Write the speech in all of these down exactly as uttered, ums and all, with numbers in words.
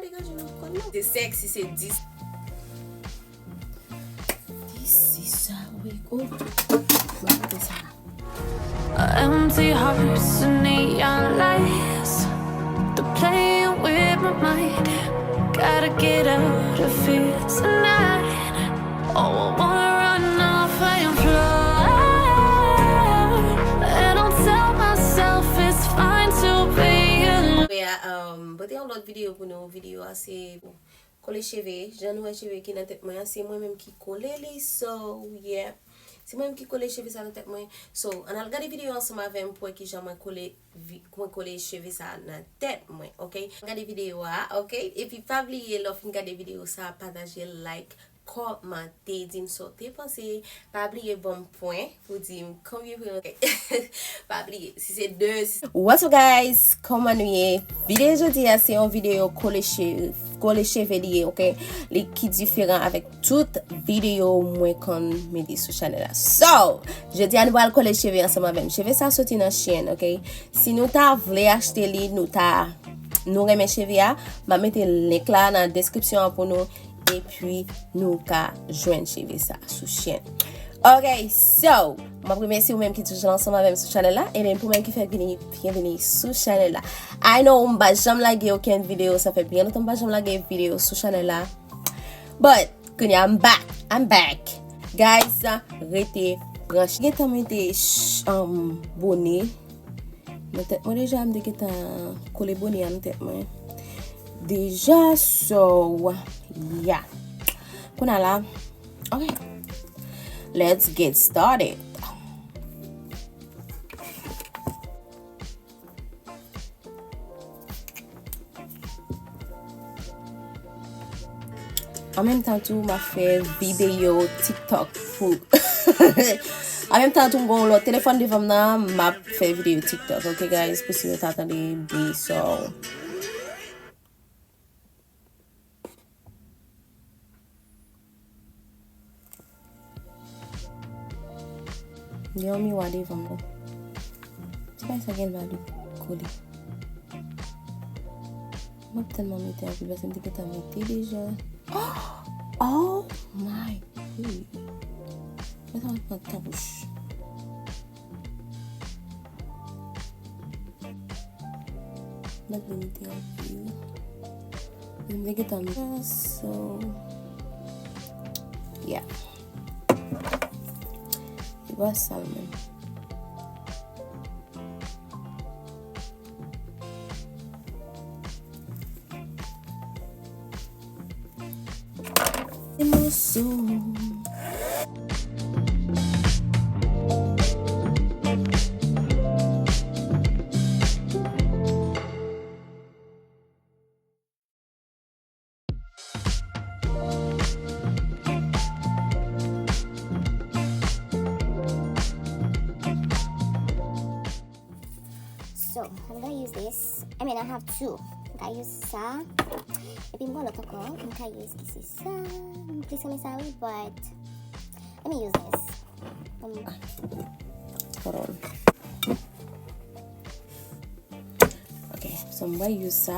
Degaje nan kò l non. Se sexy, se dis. This is how we go. Mwen kote sa. A empty hearts and neon lights. They're playing with my mind. Gotta get out of here tonight. Oh, I wanna run off and fly. And I'll tell myself it's fine to be alone. Mwen, um, pote yon lòt videyo pou nou. Videyo a se kole cheve. Jan nou wè cheve ki nan tèt mwen an, se mwen menm ki kole li. So, yeah. Se mwen menm ki kole cheve sa nan tèt mwen. So, ann al gade videyo ansanm avè m pou wè kijan mwen kole vi- mwen kole cheve sa nan tèt mwen, oke? Gade videyo a, oke? Epi pa bliye lè w fin gade videyo sa, pataje, like, kòmante, di m sa w te panse. Pa bliye ban m pwen pou di m konbyen pwen. Pa bliye, si se de, si se... What's up guys? Kòman nou ye? Videyo jodi a se yon videyo kole che- kole cheve li ye, oke? Li ki diferan avèk tout videyo mwen konn mete sou chanèl la. So, jodi a nou pral kole cheve ansanm avè m. Cheve sa soti nan Shein, oke? Si nou ta vle achte li, nou ta nou renmen cheve a, m ap mete link la nan deskripsyon an pou nou, epi nou ka jwenn cheve sa sou Shein. Ok, so, m ap remèsye ou menm ki toujou ansanm avè m sou chanèl la, e menm pou menm ki fèk vini, byenvini sou chanèl la. I know m pa janm lage okenn videyo, sa fè byen lontan m pa janm lage videyo sou chanèl la. But, kounye a, I'm back, I'm back. Guys, rete branche. Gentan mete ch- um, bone nan tèt mwen deja, m te gentan kole bone a nan tèt mwen deja, so, yeah. Kounye a la, ok. Let's get started. An menm tan tou, m ap fè videyo TikTok pou. An menm tan tou, m gon lòt telefòn devan m nan, m ap fè videyo TikTok, ok, guys, pou si nou ta tande bri sa. Gen yon miwa devan m, non. Se pa sa gen l va li kole. M ap tèlman mete anpil, paske m te gentan mete deja. Oh my God! Mwen sa pran tan pou ch- Mwen vle mete anpil. Mwen te gentan mete. So, yeah. Se pa sa l menm. Ti moso. So, I'm gonna use this. I mean, I have two. I use sa. Epi m gon lòt ankò. M ka use ki se sa. M plis renmen sa wi, but let me use this. Um, hold on. Ok, so m pral use sa.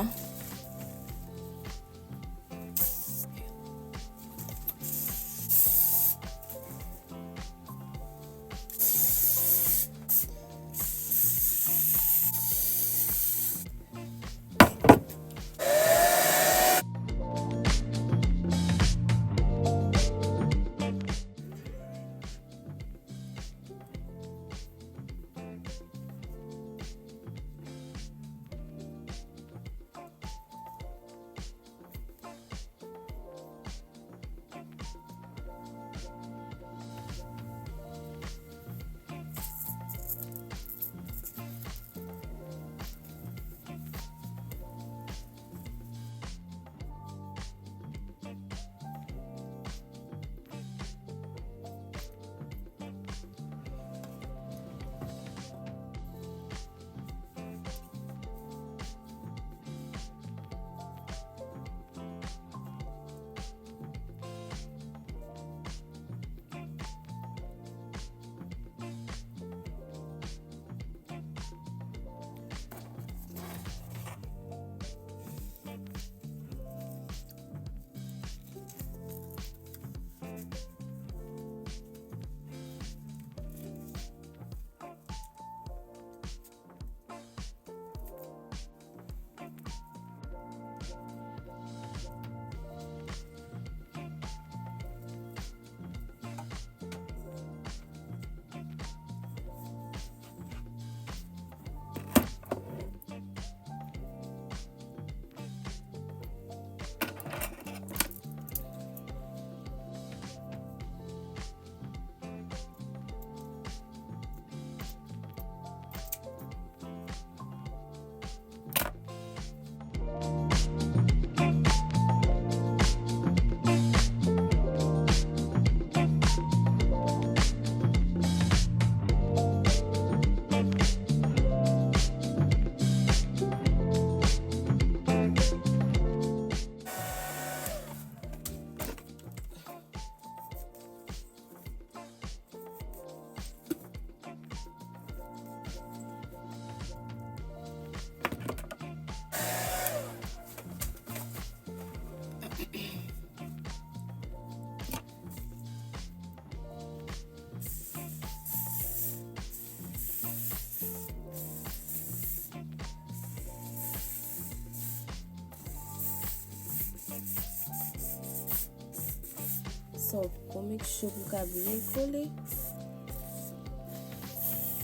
So, pou make sure pou l ka byen kole,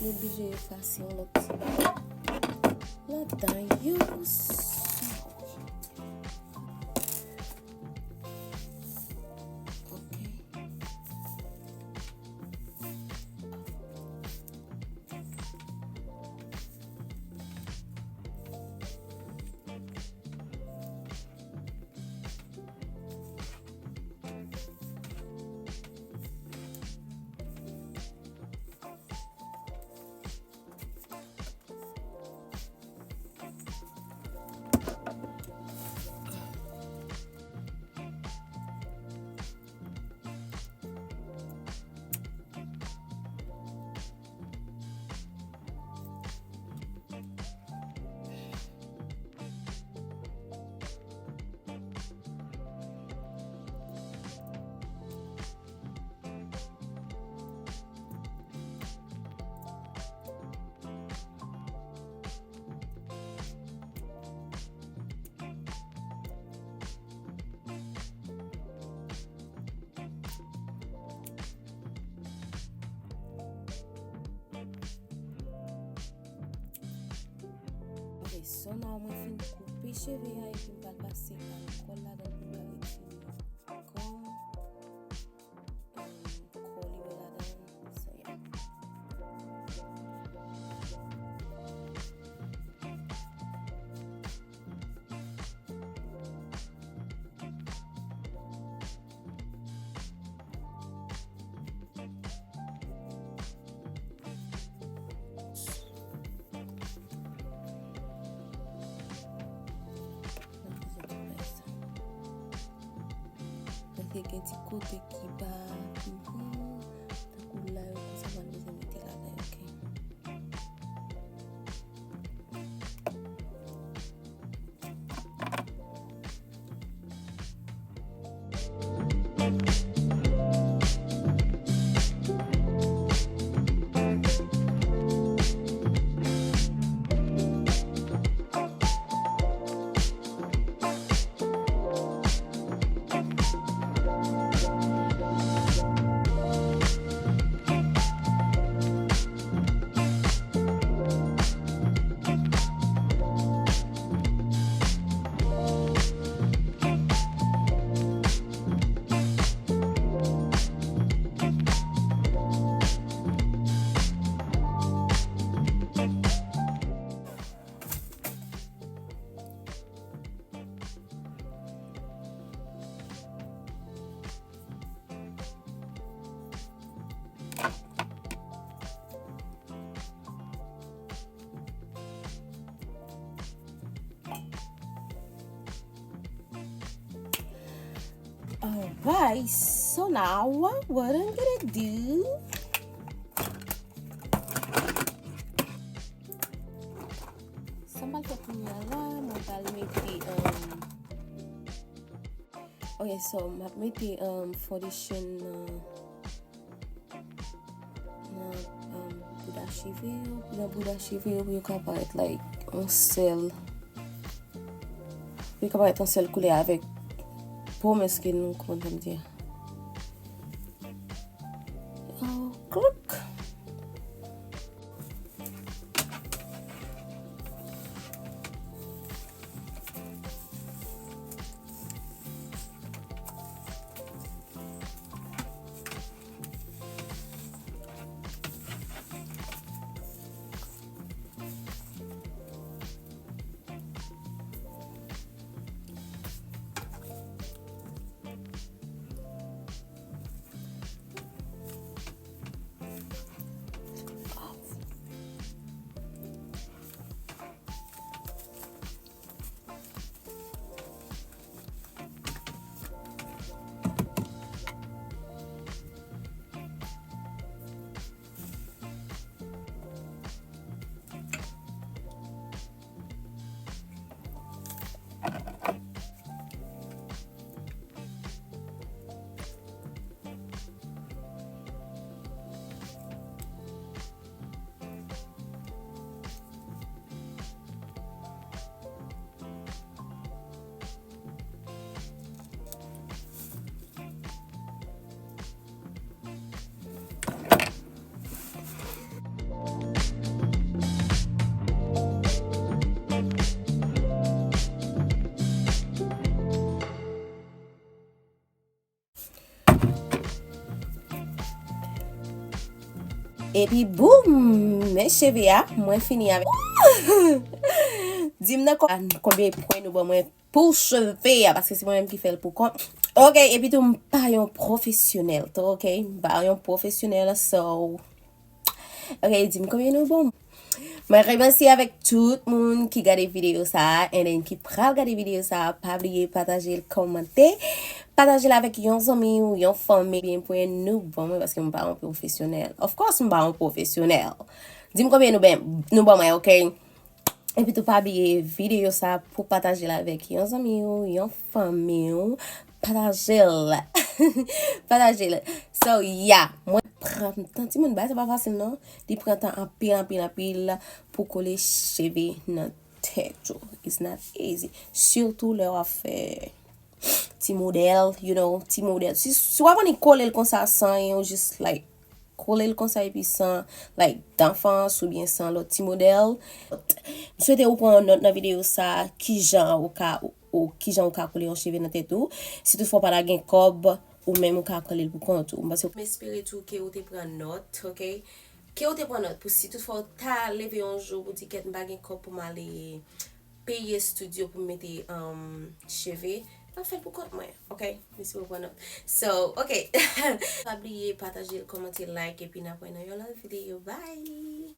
nou oblije efase yon lòt ladan yo. Ok. Ok, so now mwen fin koupe cheve a epi m pral pase alkòl ladan pou m ka retire ankò. Kòlire ladan. So, yeah. Paske gen ti kote ki pa, ki bon, tankou la yo konsa, m al bezwen mete ladan, ok. Alright, so now what I'm gonna do? Sa m pral fè kounye a la, mwen pral mete, um, ok, so m ap mete, um, foundation nan, nan, um, bouda cheve yo, nan bouda cheve yo pou yo ka parèt like yon sèl, pou yo ka parèt yon sèl koulè avèk pwomès ke nou, kòman sa m di a? Oh, klok. Epi boum, men cheve a, mwen fini avèk. Di m nan kon- konbyen pwen nou ban mwen pou cheve a, paske se mwen menm ki fè l pou kont. Ok, epi tou m pa yon pwofesyonèl tou, ok? M pa yon pwofesyonèl, so. Ok, di m konbyen nou ban m. Mwen remèsye avèk tout moun ki gade videyo sa a, and then ki pral gade videyo sa a, pa bliye pataje l, kòmante. Pataje l avèk yon zanmi ou yon fanmi. Byen pwen nou ban mwen, paske m pa yon pwofesyonèl. Of course, m pa yon pwofesyonèl. Di m konbyen nou ban, nou ban mwen, ok? Epi tou pa bliye videyo sa pou pataje l avèk yon zanmi ou, yon fanmi ou. Pataje l. Pataje l. So, yeah, mwen pran tan, timoun, bagay sa pa fasil non. Li pran tan anpil, anpil, anpil pou kole cheve nan tèt ou. It's not easy. Sitou lè w ap fè ti modèl, you know, ti modèl. Si, si w ap annik kole l konsa san anyen, ou jis like kole l konsa epi san like danfans oubyen san lòt ti modèl. M swete ou pran yon nòt nan videyo sa, kijan ou ka ou kijan ou ka kole yon cheve nan tèt ou. Si toutfwa ou pa ta gen kòb, ou menm ou ka kole l pou kont ou. M panse m espere tou ke ou te pran nòt, ok? Ke ou te pran nòt pou si toutfwa ou ta leve yon jou pou di kèt m pa gen kòb pou m ale peye studio pou m mete um, cheve, m ap fè l pou kont mwen, ok? Mèsi pou pran nòt. So, ok. Pa bliye pataje l, kòmante, like, epi n ap wè nan yon lòt videyo. Bye!